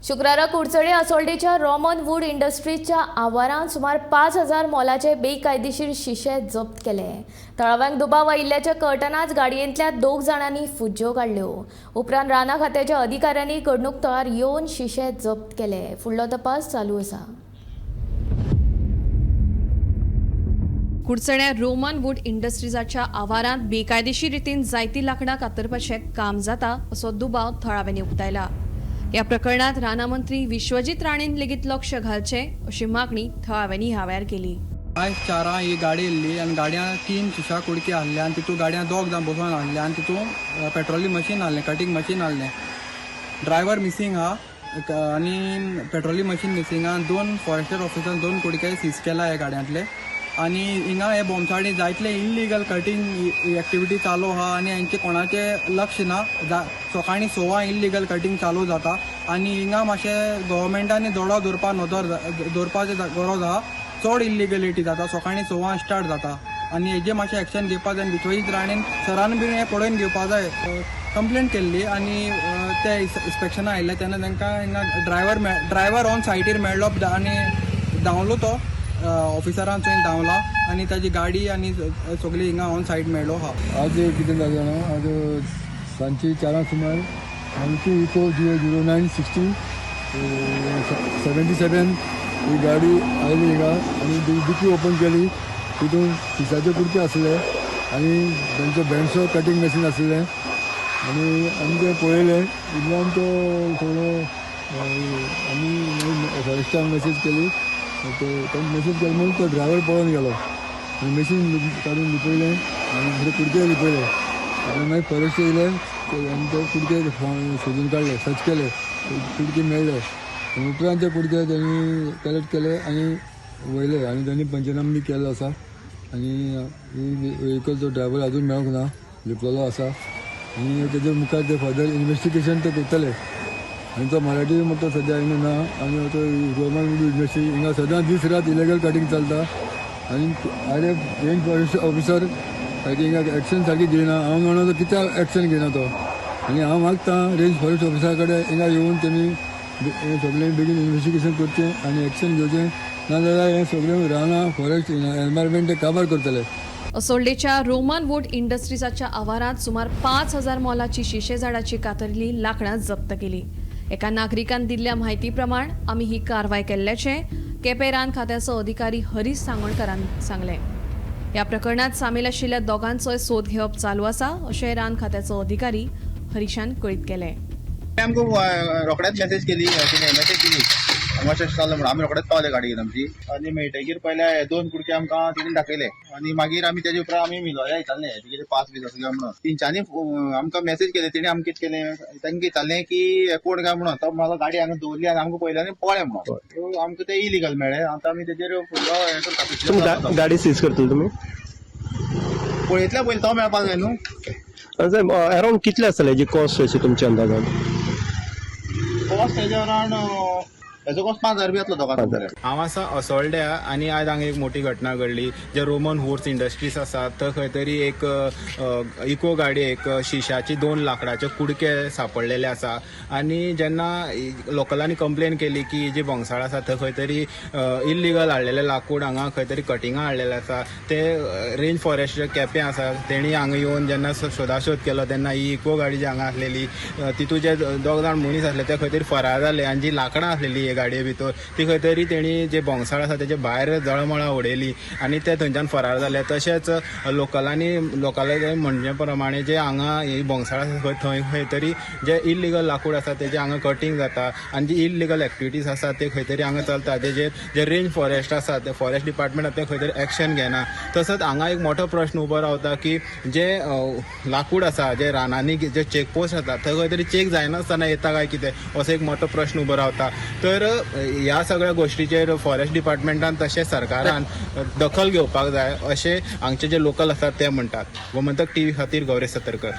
शुक्रारा कुडचडे असोल्डेच्या Roman would इंडस्ट्रीजच्या आवारांत सुमार 5000 मोलाचे बेकायदेशीर शिशे जप्त केले. थळाव्यांक दुबाव आयिल्ल्याच्या कळटनाच गाडयेंतल्या 2 जाणांनी फुज्ज्यो काडल्यो. उपरांत रानां खात्याच्या अधिकाऱ्यांनी घडणूक थळार येवन शिशे जप्त केले. फुडलो तपास चालू आसा. कुडचड्या रोमन वूड इंडस्ट्रीजाच्या आवारांत बेकायदेशीर रितीन जायती लांकडां कातरपाचें काम जाता असो दुबाव थळाव्यांनी उक्तायला. ह्या प्रकरणात रानां मंत्री विश्वजीत राणेन लेगीत लक्ष घालचें अशी मागणी थळाव्यांनी ह्या वेळार केली. आयज 4 ही गाडी येयल्ली आनी गाडयां 3 शिशा कुडके आहले आनी तितून गाडयां 2 जाण बसोन आहले आनी तितून पेट्रोली मशीन आहलें, कटींग मशीन आहलें. ड्रायव्हर मिसींग आहा आनी पेट्रोली मशीन मिसींग आहा. 2 फॉरेस्टर ऑफिसर 2 कुडके सीज केला ह्या गाडयांतले आनी हिंगा हे बोमसाडी जायतले इल्लीगल कटींग एक्टिविटी चालू आहा आनी हेंचे कोणाचें लक्ष ना. सकाळीं 6 इल्लीगल कटींग चालू जाता आनी हिंगा मातशें गव्हर्मेंटांनी दोडो दवरपा नदर दवरपाची गरज आहा. चड इल्लिगलिटी जाता, सकाळीं 6 स्टार्ट जाता आनी हेजे मातशें एक्शन घेवपा जाय. विश्वजीत राणेन सरान बीन हें पळोवन घेवपा जाय. कंप्लेन केल्ली आनी ते इन्स्पेक्शना आयिल्ले तेन्ना तांकां हिंगा ड्रायव्हर ऑन सायटीर मेळ्ळो आनी धांवलो तो ऑफिसरान थंय धांवला आनी ताजी गाडी आनी सगळी हिंगा ऑन सायट मेळ्ळो आहा. आज कितें जालें जाणा, आज सांजची 4 सुमार आमची इको 009 60 77 ही गाडी आयली हिंगा आनी डिकी ओपन केली. तितून शिशाचे कुडके आसले आनी तांचो बेंडसो कटींग मशीन आसलें आनी आमी तें पळयलें. इतल्यान तो सगळो आमी फॉरेस्टान मेसेज केली. तो मेसेज केलो म्हणून तो ड्रायव्हर पळोवन गेलो आनी मशीन काडून लिपयलें आनी दुसरे कुडके लिपयले आनी मागीर फॉरेस्ट येयले आनी ते कुडके सोदून काडले, सर्च केले, कुडके मेळ्ळे. उपरांत ते कुडके तेणी कलेक्ट केले आनी वयले आनी तेणी पंचनामा बी केल्लो आसा आनी व्हेकल तो ड्रायव्हर अजून मेळोंक ना, लिपलेलो आसा आनी तेजे मुखार ते फर्दर इन्वेस्टिगेशन ते करतले. आनी तो मराठी म्हणटा सद्या हिंगा ना आनी तो रोमन इंडस्ट्री हिंगा सदांच दीस रात इलिगल कटींग चलता आनी आरे रेंज फॉरेस्ट ऑफिसर सारकी हिंगा एक्शन सारकी घेयना. हांव म्हणो तो कित्याक एक्शन घेयना तो आनी हांव मागता रेंज फॉरेस्ट ऑफिसरा कडेन हिंगा येवन तेमी सगळें बेगीन इन्वेस्टिगेशन करचें आनी एक्शन घेवचें, नाजाल्यार हें सगळें रानां फॉरेस्ट एनवायरमेंट ते काबार करतले. असोल्डेच्या रोमन वूड इंडस्ट्रीजाच्या आवारांत सुमार 5000 मोलाची शिशे झाडाची कातरली लांकडां जप्त केली. एका नागरिकान दिल्ल्या म्हायती प्रमाण आमी ही कारवाय केल्ल्याचें केपें रान खात्याचो अधिकारी हरीश सांगोणकरान सांगलें. ह्या प्रकरणात सामील आशिल्ल्या दोगांचोय सोद घेवप चालू आसा अशें रान खात्याचो अधिकारी हरीशान कळीत केलें. आमकां रोखडेच मेसेज केली, तिणें मेसेज दिली मातशें जालें म्हणून आमी रोखडेच पावले गाडी घेवन आमची आनी मेळटगीर पयले 2 कुडके आमकां तिणें दाखयले आनी मागीर आमी तेजे उपरांत आमी मिलोया विचारलें कितें पास बीस आसा काय म्हणून. तेंच्यांनी आमकां मेसेज केले, तेणी आमकां कितें केलें, तांकां विचारलें की कोण काय म्हणून. तो म्हाका गाडी हांगा दवरली आनी आमकां पयल्यानी पळय म्हणून आमकां ते इलिगल मेळ्ळे. आतां आमी तेजेर फुडलो हें करता. गाडी सीज करतले तुमी? पळयतल्या पयलीं तो मेळपाक जाय न्हू. साहेब, अरावंड कितले आसतले हेजी कॉस्ट अशी तुमच्या अंदाजान? कॉस्ट तेजे अरावंड हेजो कॉस्ट 5000 बी येतलो दोगांचो. हांव आसा असोल्ड्या आनी आयज हांगा एक मोठी घटना घडली. जे रोमन वुड्स इंडस्ट्रीज आसा थंय खंय तरी एक इको गाडयेक शिशाची 2 लांकडाचे कुडके सापडलेले आसा आनी जेन्ना लोकलांनी कंप्लेन केली की जी बोंगसाळ आसा थंय खंय तरी इल्लिगल हाडलेलें लाकूड हांगा खंय तरी कटिंगां हाडलेलें आसा, ते रेंज फॉरेस्ट केपें आसा तेणी हांगा येवन जेन्ना सोदासोद केलो तेन्ना ही इको गाडी जी हांगा आसलेली तितूंत जे 2 जाण मनीस आसले ते खंय तरी फरार जाले आनी जी लांकडां आसलेली हे गाडये भितर ती खंय तरी तेणी जे बोंगसाळ आसा तेजे भायर जळमळां उडयली आनी ते थंयच्यान फरार जाले. तशेंच लोकलांनी म्हणचे प्रमाणे जे हांगा ही बोंगसाळ आसा थंय खंय तरी जे इल्लिगल लाकूड आसा तेजें हांगा कटींग जाता आनी जी इल्लिगल एक्टिविटीज आसा ते खंय तरी हांगा चलता. तेजेर जे रेंज फॉरेस्ट आसा ते फॉरेस्ट डिपार्टमेंट आसा ते खंय तरी एक्शन घेना. तसोच हांगा एक मोठो प्रश्न उबो रावता की जे लाकूड आसा जे रानांनी जे चेकपोस्ट आसा थंय खंय तरी चेक जायनासतना येता काय कितें असो एक मोठो प्रश्न उबो रावता. तर ह्या सगळ्या गोष्टीचेर फॉरेस्ट डिपार्टमेंटान तशें सरकारान दखल घेवपाक जाय अशें हांगचे जे लोकल आसात ते म्हणटात. गोमंतक टीव्ही खातीर गौरेश सतरकर.